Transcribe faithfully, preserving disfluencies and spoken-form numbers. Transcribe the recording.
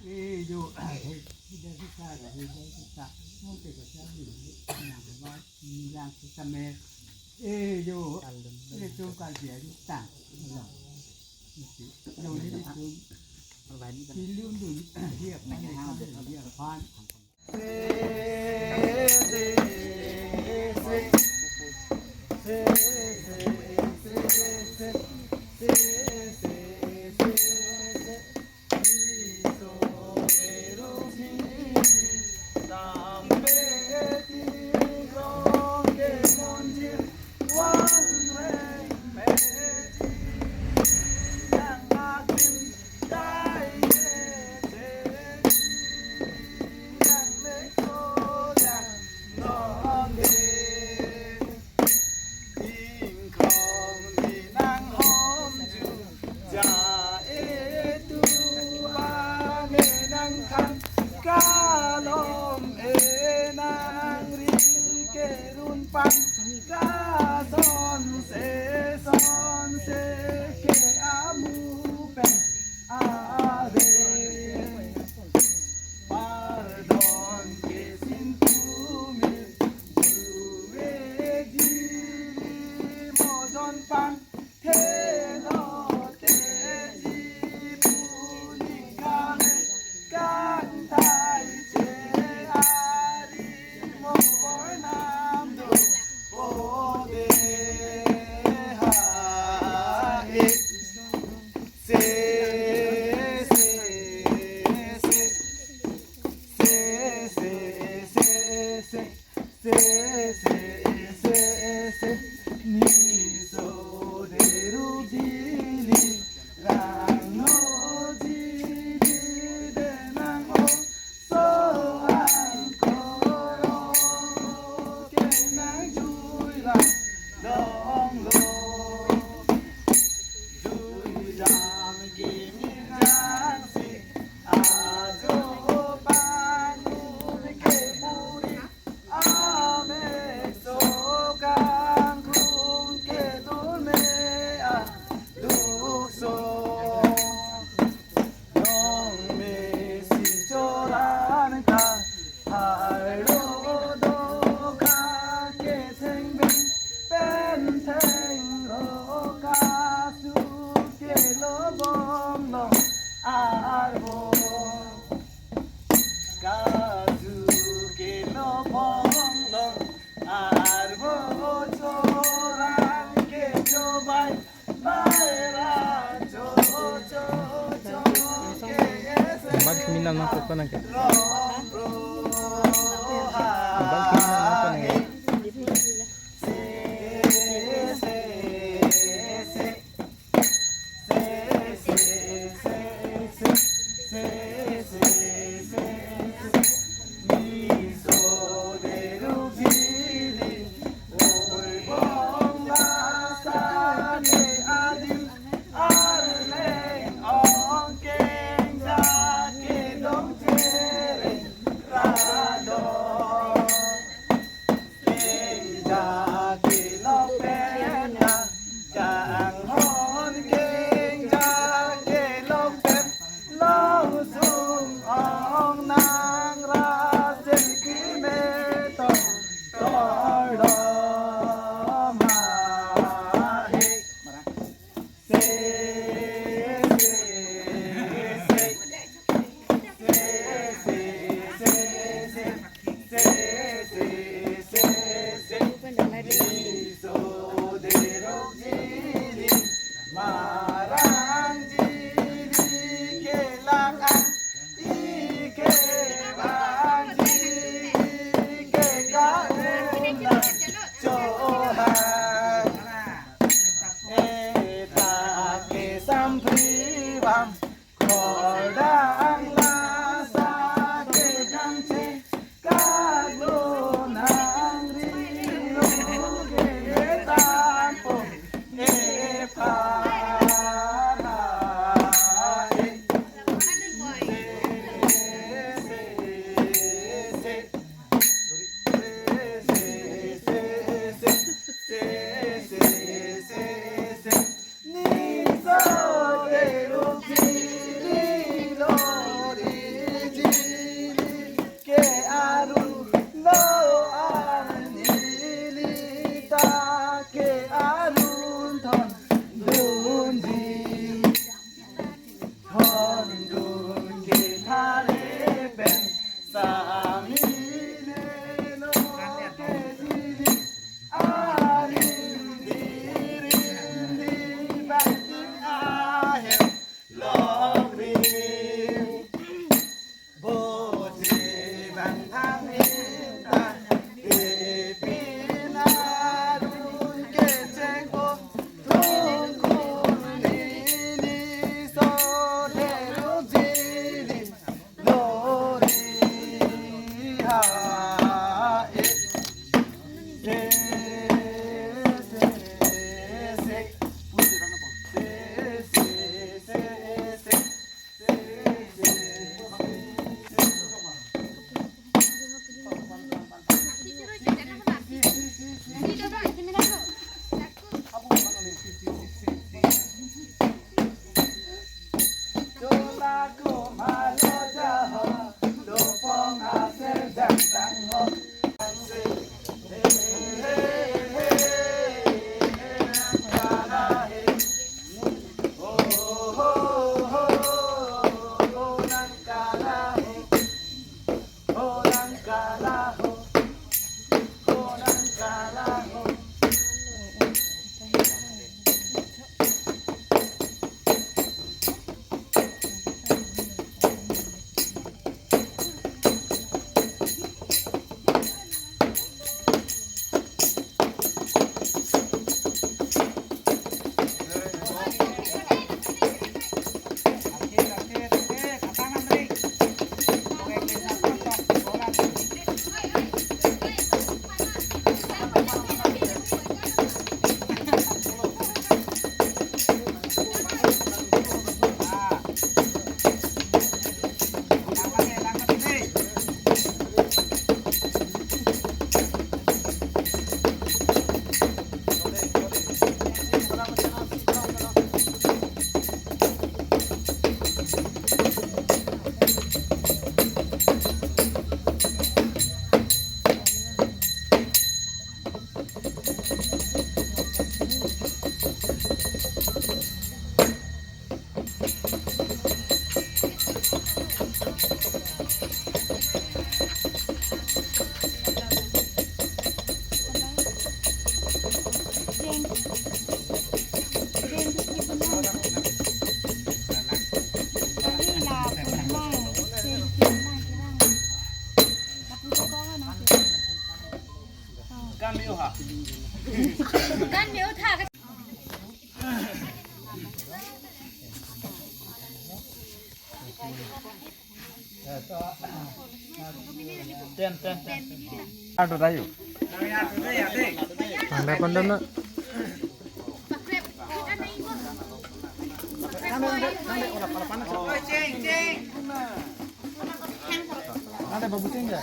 Eh, yo, hidang kita, hidang kita. Mungkin kita ni, yang ba, yang kita me. Eh, yo, eh, tum kalbia jutang. Yo, yo, ni tum. Kilun dun, dia pan, dia pan. Kalom enang ri kerun pan, kason se son se ke amu pen ave. Pardon ke sintu mi juve dili modon pan, thelo teji pu ning kale, kangthai che ari mo bor nam do o de ha he. Se, se, se, se, se, se, se, se. Se, se, se, se, ni so de ru di li, rang no di li de nang o, so ang ko ro ke nang jui la dong lo. Jui jam ke mi jang si, ajo pangun ke puri. Amek so kangkung ke dul me a duk so. Nong me si choran ka, hai ro do ka ke theng beng pen theng ro ka su ke lo bom lo ar bo. Kasu ke lo bom lo arvo choran ke chobai, bai ra cho cho cho ke se. Bak mina nang kopa nang ke. Bak mina nang kopa nang ke. Kengja kelok pen na, kanghon kengja kelok pen, long sung ong nang ra sen kime tong tor lo ma he. Chohang eta ke samphri vam, kordang lasa ke kangche, kaglo nang ri lo ke tampo epha. Ten, ten, ten. Aduh, tayo. Anda pandana. Ada babu ceng ya?